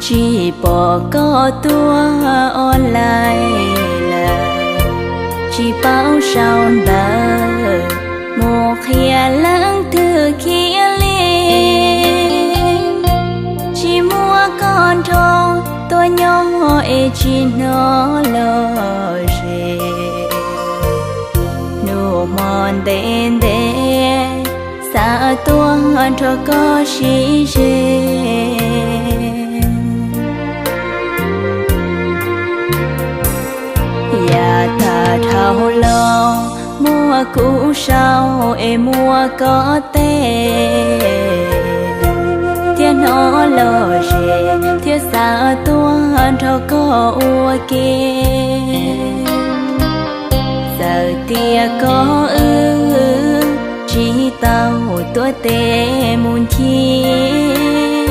Tsis pom koj tuaj online lawm, tsis paub sau ntawv mus qhia leej twg kiag li. Tsis muaj koj nrog tuaj nyob es tsis hnov lom zem. Nus hmo ntev ntev xav tuaj nrog koj sib ze. Yav tag dhau los muaj kuv sau es muaj koj teb, thiaj hnov lom zem thiab xav tuaj nrog koj ua ke. Txawm tias koj wb tsis tau tuav tes mus ncig,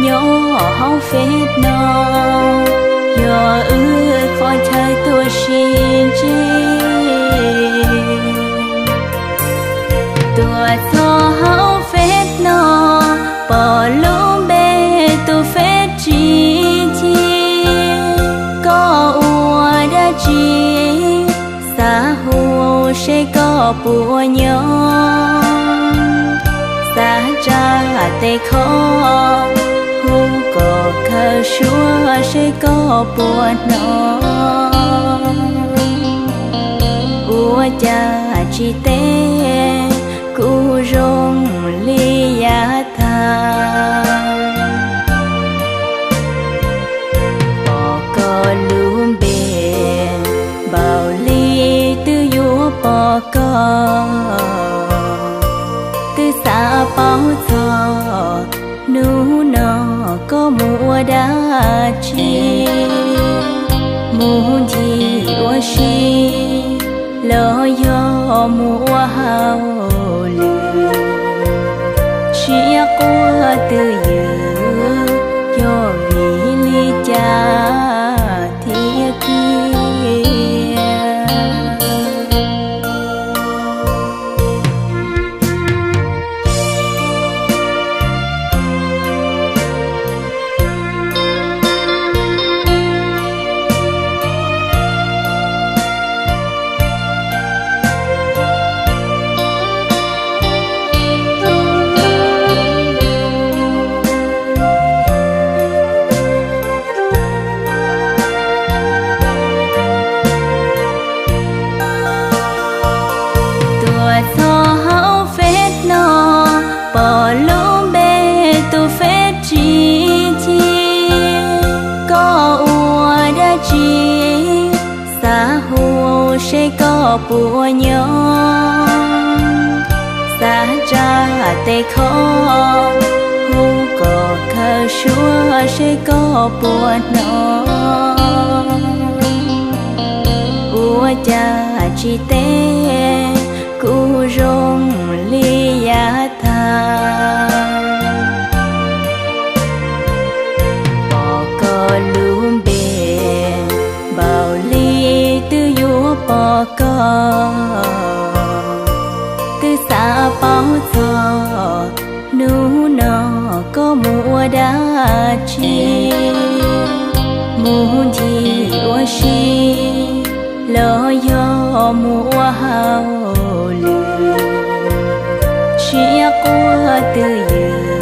nyob hauv feb no yog wb qhov chaw tuaj sib ntsib. Tuaj txog hauv feb no, pom lub npe tus feb tsis ncig, koj ua dab tsi xav hu seb koj puas nyob, xav tsa tes kho hu kom kawg suab seb koj puas hnov. Ua cas tsis teb kuj zoo li yav tag. Pom koj lub npe npaum li twb yuav pom koj, twb xav paub txog hnub no koj mus ua dab tsi, mus ncig ua si los yog mus ua hauj lwm. Siab quaj twj ywm yog vim li cas thiab tiag. Tuaj txog hauv feb no, pom lub npe tus feb tsis ncig, koj ua dab tsi xav hu seb koj puas nyob, xav tsa tes kho hu kom kawg suab seb koj puas hnov. Ua cas tsis teb kuj zoo li yav tag. Pom koj lub npe npaum li twb yuav pom koj, twb xav paub txog hnub no koj mus ua dab tsi, mus ncig ua si los yog mus ua hauj lwm. Siab quaj twj ywm